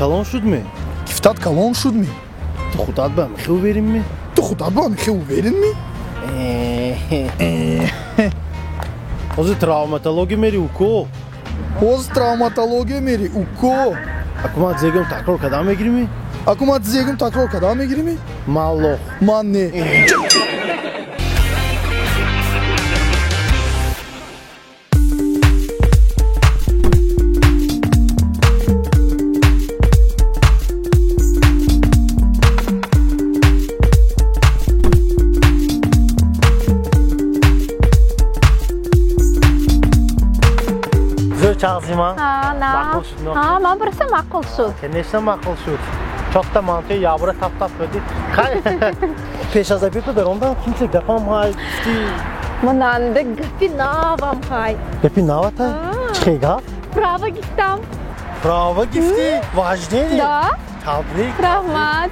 калон шудми? Кифтат калон шудми? Ту худат ба михи уверенми? Ту худат ба михи уверенми? Ҳозир травматология мери уко. Ҳозир травматология мери уко. Аку ман зегум такрор кадам мегирими? Аку ман зегум такрор кадам мегирими? Ман лох. Ман не. Чағзима? Ха, Маъқул шуд? Ха, ман просто маъқул шуд. Конечно, маъқул шуд. Чорта мантои ябура тап-тап кардӣ. Хай, пеш аз обед даромдам, кимсе гапам ҳай, гуфти. Мананда гапи навам ҳай. Гапи навата? Чӣ гап? Право гифтам. Право гифтӣ? Вождение? Да. Табрик. Раҳмат.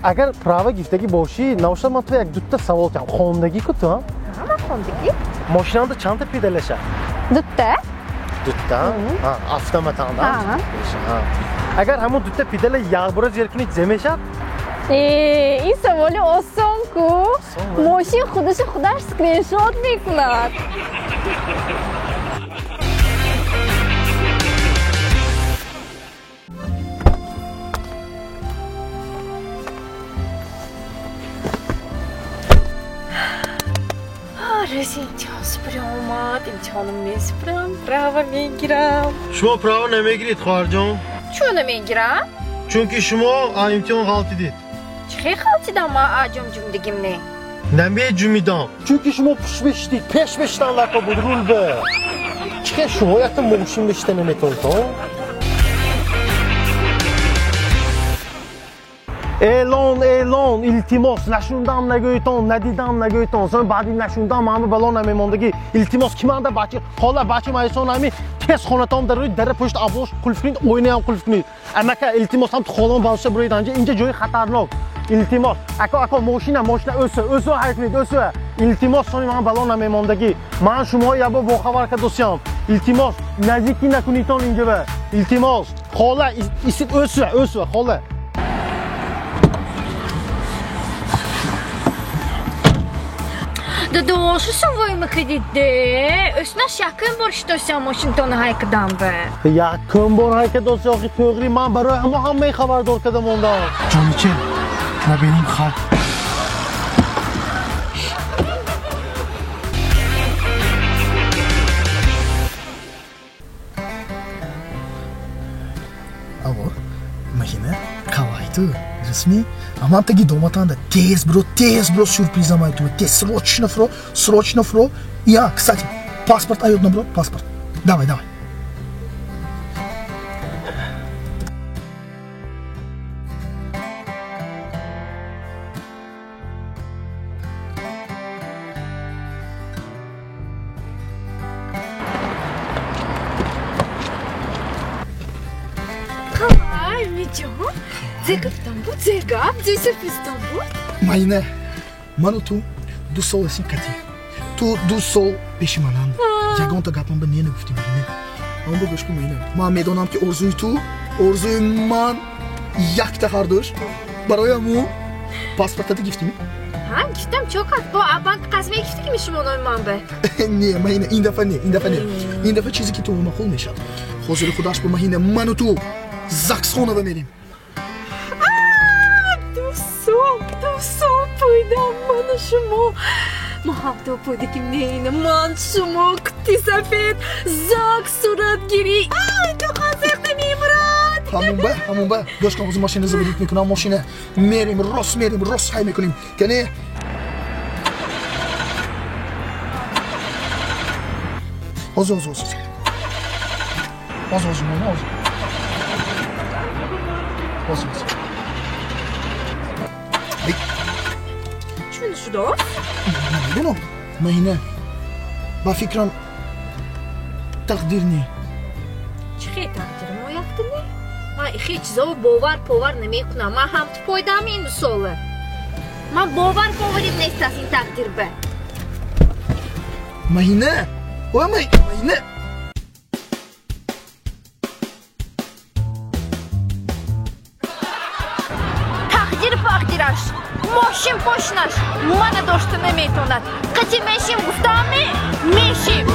Агар право гифтагӣ бошӣ, навошад ман ту як дута савол кардам. Хондагӣ ку ту? Ҳа, ман хондагӣ. Мошинанда чандта педалаша? Дута. Дута? Автоматанда? Агар ҳамон дута педала якбора зер кунӣ, зе мешавад? Ин саволи осон ку. Мошин худаша худаш скриншот мекунад. Рӯзи имтиҳон супури омад, имтиҳоном месупурам, права мегирам. Шумо права намегиред, хоҳарҷон. Чун намегирам? Чунки шумо имтиҳон ғалтидед. Чӣ хел ғалтидам ман аҷумҷумдигим не? Намеҷумидам. Чунки шумо пушт мешидед, пеш мешидан лако буд рулба. Чӣ хел шумо якта мошин мешида наметавонед, о? Эълон, эълон, илтимос, нашундам нагӯйтон, надидам нагӯйтон. Сон баъди нашундам ман бало намемондагӣ. Илтимос, ки манда бачи, хола бачи майсон ҳами тез хонатон дароид, дара пушт абош қулф кунед, оинаам қулф кунед. Амака, илтимос, ҳам ту холон балша буроид анҷа, инҷа ҷои хатарнок. Илтимос, ако, ако, мошина, мошина, өсө, өсө ҳай кунед, өсө. Илтимос, сони ман бало намемондагӣ. Ман шуморо ябо бохабар кардосиям. Илтимос, наздикӣ накунитон инҷа. Илтимос, хола, истид, өсө, өсө, хола. Дадош, шумо мекидиде? Өснаш якум бор шитосиям мошинтона ҳай кардам бе. Якум бор ҳай кардоси, охи тӯғри ман барои ҳамо ҳамаи хабардор карда мондам. Ҷониче, набинем хай. Алло, Махина, қалай ту? Русми? Аман таги доматанда тез бро сюрпризам айту. Тез срочно фро, срочно фро. Я, кстати, паспорт ают на бро, паспорт. Давай, давай. Қалай, Миҷон? Зе гафтам буд, зе гап, зе сюрпризтон буд? Майна, ману ту 2 сол ҳастем катӣ. Ту 2 сол пеши мананд. Ягонта гапам ба не нагуфтӣ, Майна. Ман бо гӯш кун, Майна. Ман медонам, ки орзуи ту, орзуи ман якта ҳардуш. Барои ҳамун паспортата гифтӣ? Ҳа, гифтам, чо кард? Бо банк қарз мегифтӣ ки шумо номи ман бе? Не, Майна, ин дафъа не, ин дафъа не. Ин дафъа чизе ки ту маъқул мешавад. Ҳозири худаш ба Маҳина, ману ту заксхонава мерем. 2 сол пойдам ману шумо. Ма ҳамто пойдагим не, ман шумо кути сафед, закс суратгирӣ. Ай, ту қазиқта мемурад. Ҳамун ба, ҳамун ба. Гӯш кун, ҳозир машина заводит мекунам, машина. Мерем, рост мерем, рост ҳай мекунем. Кане? Ҳозир, ҳозир, ҳозир. Ҳозир, ҳозир, мана, ҳозир. Ҳозир, ҳозир. Чун шудо? Намедонам. Маҳина, ба фикрам тақдир не. Чӣ хел тақдир мо якта не? Ман хеч чизо бовар повар намекунам. Ман ҳам ту пойдам ин 2 сола. Ман бовар поварим нест аз ин тақдир ба. Маҳина, о Маҳина. Мошин пошнаш мана дошта наметонад. Қати мешим гуфтаами мешим.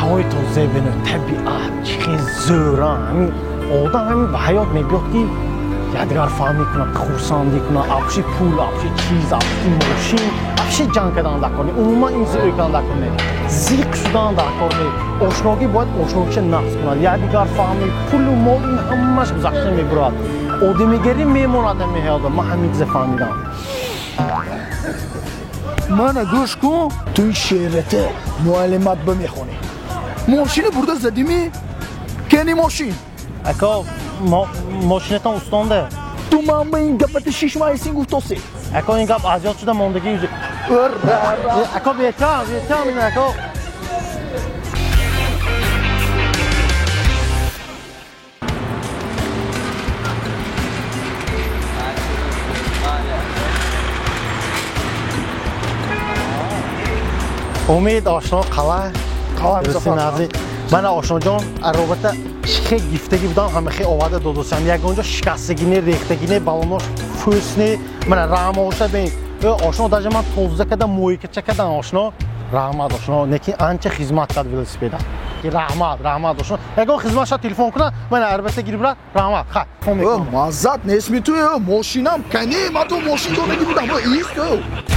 Ҳавои тоза бину, табиат чӣ хел зӯра. Ҳамин одам ҳамин ба ҳаёт мебиёд ки ядгарфаҳмӣ кунад, хурсандӣ кунад, апши пул, апши чиз, апши мошин, апши ҷанг кардан дар кор не, умуман ин зиқ кардан дар кор не, зиқ шудан дар кор не. Ошногӣ бояд ошногиша нақс кунад, ядигарфаҳмӣ, пулу мол ин ҳамааш гузашта мебурад. Одамигарӣ мемонад ҳамин ҳаётда. Ман ҳамин чиза фаҳмидам. Мана гӯш кун, ту шерате муаллимат бимехонӣ. Мошина бурда задими? Кени мошин? Ака, мошинатон устонда. Ту ман ба ин гапати 6 моҳ гуфтоси. Ака, ин гап аз ёд шуда мондагӣ. Ака, бетам, бетам ин ака. Умид ошно қала. Қала. Мана ошноҷон, аробата хе гифтагӣ будам, ҳама хе оварда додосам. Ягонҷо шикастагӣ не, рехтагӣ не, балонош фӯс не. Мана раҳмоша бин. Ошно даже ман тоза кардам, мӯйкача кардам ошно. Раҳмат ошно, лекин анча хизмат кард велосипеда. Раҳмат, раҳмат ошно. Ягон хизмат шад телефон кунад, мана арбата гириб ра, раҳмат. Хай. Маззат нестми ту, мошинам кани, ман ту мошин додагӣ будам. Ист.